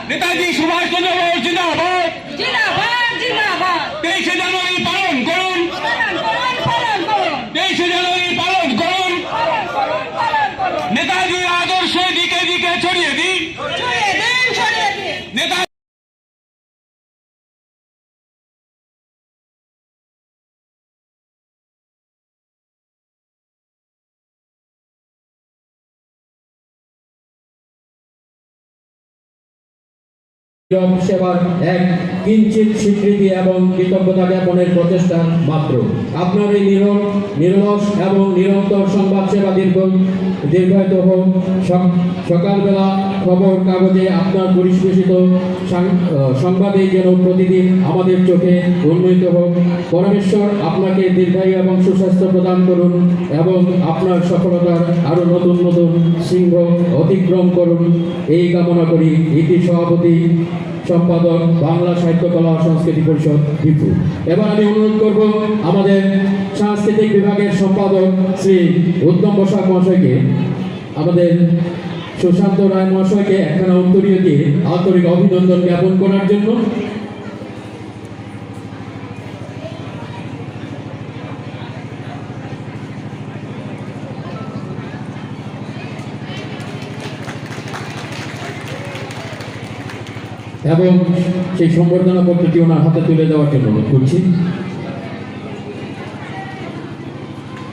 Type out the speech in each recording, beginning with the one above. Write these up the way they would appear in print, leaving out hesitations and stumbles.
নেতাজি সুভাষ চন্দ্র বোস জিন্দাবাদ। জিন্দাবাদ, জিন্দাবাদ। 23শে জানুয়ারি পালন করুন, পালন করুন, পালন করুন। 23শে জানুয়ারি পালন করুন, পালন করুন, পালন করুন। নেতাজির আদর্শ দিকে দিকে ছড়িয়ে দিন, ছড়িয়ে দিন, ছড়িয়ে দিন। নেতা সেবার এক কিঞ্চিত স্বীকৃতি এবং কৃতজ্ঞতা জ্ঞাপনের প্রচেষ্টা মাত্র। আপনার এই নিরলস এবং নিরন্তর সংবাদ সেবা দীর্ঘায়িত হোক। সকালবেলা খবর কাগজে আপনার পরিবেশিত সংবাদে যেন প্রতিদিন আমাদের চোখে উন্মোচিত হোক। পরমেশ্বর আপনাকে দীর্ঘায়ু এবং সুস্বাস্থ্য প্রদান করুন এবং আপনার সফলতার আরও নতুন নতুন শৃঙ্গ অতিক্রম করুন, এই কামনা করি। ইতি সভাপতি, সম্পাদক, বাংলা সাহিত্যকলা ও সংস্কৃতি পরিষদ, ডিফু। এবার আমি অনুরোধ করব আমাদের সাংস্কৃতিক বিভাগের সম্পাদক শ্রী উত্তম বসাক মহাশয়কে আমাদের সুশান্ত রায় মহাশয়কে একখানা উত্তরীয় দিয়ে আন্তরিক অভিনন্দন জ্ঞাপন করার জন্য। এবং সেই সম্বর্ধনা পত্রটি ওনার হাতে তুলে দেওয়ার জন্য অনুরোধ করছি।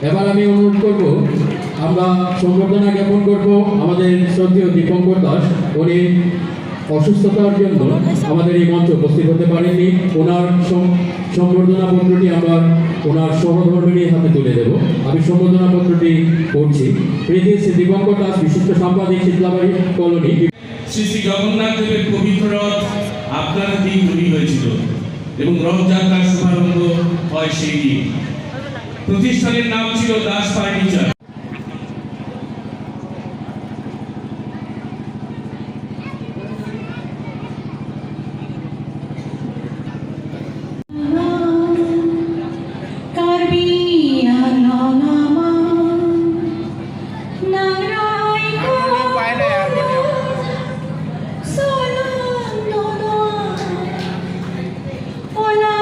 এবার আমি অনুরোধ করব, আমরা সম্বর্ধনা জ্ঞাপন করব আমাদের শ্রদ্ধেয় দীপঙ্কর দাস। উনি অসুস্থতার জন্য আমাদের এই মঞ্চে উপস্থিত হতে পারেননি। ওনার সম্বর্ধনা পত্রটি আমরা ওনার সহধর্মিনীর হাতে তুলে দেব। আমি সম্বর্ধনা পত্রটি পড়ছি। প্রীতি শ্রী দীপঙ্কর দাস, বিশিষ্ট সাংবাদিক, শীতলাবাড়ি কলোনি। শ্রী শ্রী জগন্নাথ দেবের পবিত্র রথ আপনার হাতেই তৈরি হয়েছিল এবং রথযাত্রার শুভারম্ভ হয় সেই দিন। প্রতিষ্ঠানের নাম ছিল দাস ফার্নিচার। কাৰ্বি আংলং নাংৰাই চলন ওলা।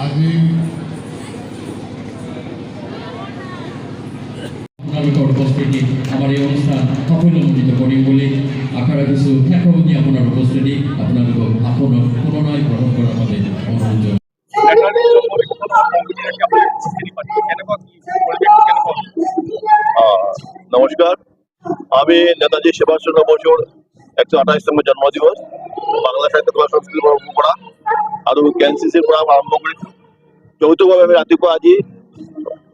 আজি আপোনালোকৰ উপস্থিতি আমাৰ এই অনুষ্ঠান সাফল্যমণ্ডিত কৰিম বুলি আশা ৰাখিছোঁ। শেষৰ আপোনাৰ উপস্থিতি আপোনালোকক আসনত পুনৰাই গ্ৰহণ কৰাৰ বাবে অনুৰোধ জনাইছোঁ। নেতাজী জন্মদিৱসৰ সংগতি ৰাখি আপুনি উপস্থিতি পাতিছে, কেনেকুৱা কি পৰিৱেশটো কেনেকুৱা? নমস্কাৰ। আমি নেতাজি সুভাষচন্দ্ৰ বসুৰ 128তম জন্মদিবস বাংলা সাহিত্য কলা সংস্কৃতি পৰা আৰু এনচিচিৰ পৰা আৰম্ভ কৰিছোঁ। যৌথভাৱে আমি ৰাতিপুৱা আজি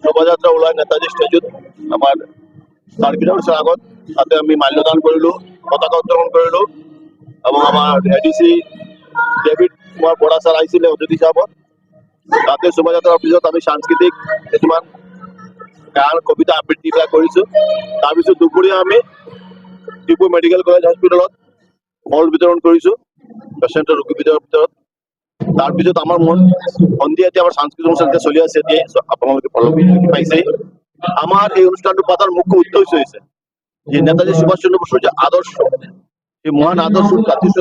শোভাযাত্ৰা ওলাই নেতাজী ষ্টেচুত, আমাৰ চাৰ্কিট হাউচৰ আগত, তাতে আমি মাল্যদান কৰিলোঁ, পতাকা উত্তোলন কৰিলোঁ এবং আমাৰ এডিচি ডেভিড কুমাৰ বৰা ছাৰ আহিছিলে অতিথি হিচাপত। তাতে শোভাযাত্ৰাৰ পিছত আমি সাংস্কৃতিক কিছুমান গান, কবিতা আবৃত্তিবিলাক কৰিছোঁ। তাৰপিছত দুপৰীয়া আমি ডিফু মেডিকেল কলেজ হস্পিটেলত ফল বিতৰণ কৰিছোঁ পেচেণ্টৰ ৰোগী ভিতৰত। তাৰপিছত আমাৰ মন সন্ধিয়া এতিয়া আমাৰ সাংস্কৃতিক অনুষ্ঠান এতিয়া চলি আছে। এতিয়া আপোনালোকে ফল পাইছেই। আমাৰ এই অনুষ্ঠানটো পতাৰ মুখ্য উদ্দেশ্য হৈছে যে নেতাজী সুভাষচন্দ্ৰ বসুৰ যে আদৰ্শ, সেই মহান আদৰ্শ জাতীয়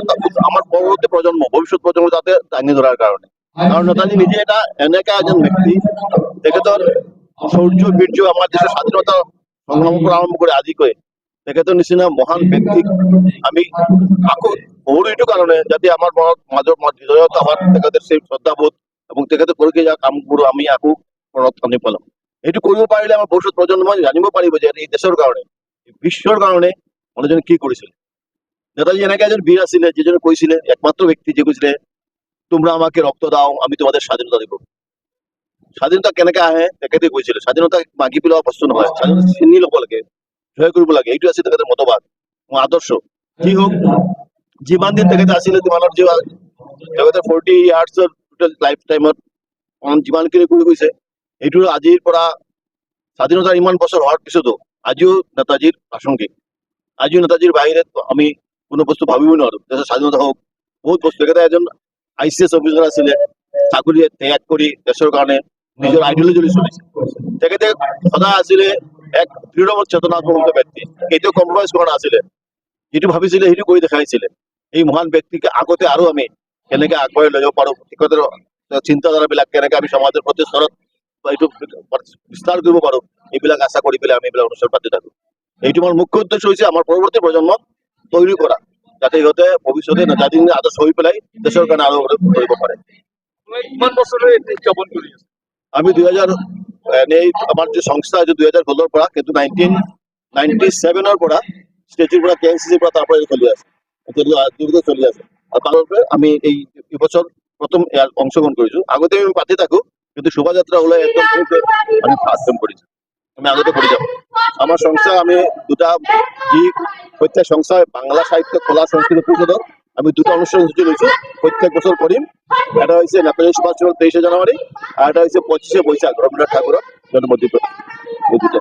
আমাৰ পৰৱৰ্তী প্ৰজন্ম, ভৱিষ্যত প্ৰজন্ম যাতে দাঙি ধৰাৰ কাৰণে। কাৰণ নেতাজী নিজে এটা এনেকা এজন ব্যক্তি, তেখেতৰ শৌৰ্য বীৰ্য আমাৰ দেশৰ স্বাধীনতা সংগ্ৰামৰ পৰা আৰম্ভ কৰি আজিকৈ তেখেতৰ নিচিনা মহান ব্যক্তিক আমি আকৌ বহু এইটো কাৰণে যাতে আমাৰ মনত মাজৰ হৃদয়ত আমাৰ তেখেতৰ সেই শ্ৰদ্ধাবোধ এবং তেখেতে কৰি যোৱা কামবোৰ আমি আকৌ মনত আনি পেলাম। এইটো কৰিব পাৰিলে আমাৰ ভৱিষ্যত প্ৰজন্মই জানিব পাৰিব যে এই দেশৰ কাৰণে, বিশ্বৰ কাৰণে মানুহজনে কি কৰিছিল। নেতাজী এনেকে এজন বীৰ আছিলে যিজনে কৈছিলে, একমাত্ৰ ব্যক্তি যে কৈছিলে, "তোমৰা আমাকে ৰক্ত দাও, আমি তোমাদেৰ স্বাধীনতা দিব।" স্বাধীনতা কেনেকে আহে তেখেতে কৈছিলে, স্বাধীনতা মাগি পেলোৱা বস্তু নহয়, স্বাধীনতা চিনি ল'ব লাগে, জয় কৰিব লাগে। এইটো আছিল তেখেতৰ মতবাদ এবং আদৰ্শ। যি হওক, যিমান দিন তেখেতে আছিলে, তিমানৰ যি তেখেতৰ 40 ইয়াৰ্ছৰ টোটেল লাইফ টাইমত যিমানখিনি কৰি গৈছে, এইটো আজিৰ পৰা স্বাধীনতাৰ ইমান বছৰ হোৱাৰ পিছতো আজিও নেতাজীৰ প্ৰাসংগিক। আজিও নেতাজীৰ বাহিৰে আমি কোনো বস্তু ভাবিব নোৱাৰো। দেশৰ স্বাধীনতা হওক, বহুত বস্তু। তেখেতে এজন আইচিএছ অফিচাৰ আছিলে, চাকৰি ত্যাগ কৰি দেশৰ কাৰণে নিজৰ আইডিয়লজি চলিছে। তেখেতে সদায় আছিলে এক দৃঢ় চেতনাত্মক ব্যক্তি, কেতিয়াও কম্প্ৰমাইজ কৰা নাছিলে। যিটো ভাবিছিলে সেইটো কৰি দেখাইছিলে। এই মহান ব্যক্তিক আগতে আৰু আমি কেনেকে আগবঢ়াই লৈ যাব পাৰোঁ, তেখেতৰ চিন্তাধাৰাবিলাক কেনেকে আমি সমাজৰ প্ৰতি স্তৰত এইটো বিস্তাৰ কৰিব পাৰোঁ, এইবিলাক আশা কৰি পেলাই আমি এইবিলাক অনুষ্ঠান পাতি থাকোঁ। এইটো আমাৰ মুখ্য উদ্দেশ্য হৈছে আমাৰ পৰৱৰ্তী প্ৰজন্মক তৈৰি কৰা, যাতে সিহঁতে ভৱিষ্যতে নেতাজী আদৰ্শ হৈ পেলাই দেশৰ কাৰণে আৰু কৰিব পাৰে। কিমান বছৰ ধৰি এইটো উদযাপন কৰি আছে? আমি 2000 এনেই আমাৰ যে সংস্থা, এইটো 2016ৰ পৰা, কিন্তু 1997ৰ পৰা ষ্টেচুৰ পৰা, কেএনচিচিৰ পৰা, তাৰ পৰা চলি আছে। এতিয়া আজিলৈকে চলি আছে আৰু তাৰ বাবে আমি এই বছৰ প্ৰথম ইয়াত অংশগ্ৰহণ কৰিছো। আগতে আমি পাতি থাকো, কিন্তু শোভাযাত্ৰা ওলাই একদম আমি ফাৰ্ষ্ট টাইম কৰিছো। আমি আগতে কৰি যাম। আমাৰ সংস্থা, আমি দুটা যি প্ৰত্যেক সংস্থা বাংলা সাহিত্য কলা সংস্কৃতি পৰিষদৰ আমি দুটা অনুষ্ঠান সূচী লৈছো, প্ৰত্যেক বছৰ কৰিম। এটা হৈছে নেতাজী সুভাষ চন্দ্ৰ 23শে জানুৱাৰী আৰু এটা হৈছে 25শে বৈশাখ, ৰবীন্দ্ৰনাথ ঠাকুৰৰ জন্মদিন। এই দুটা।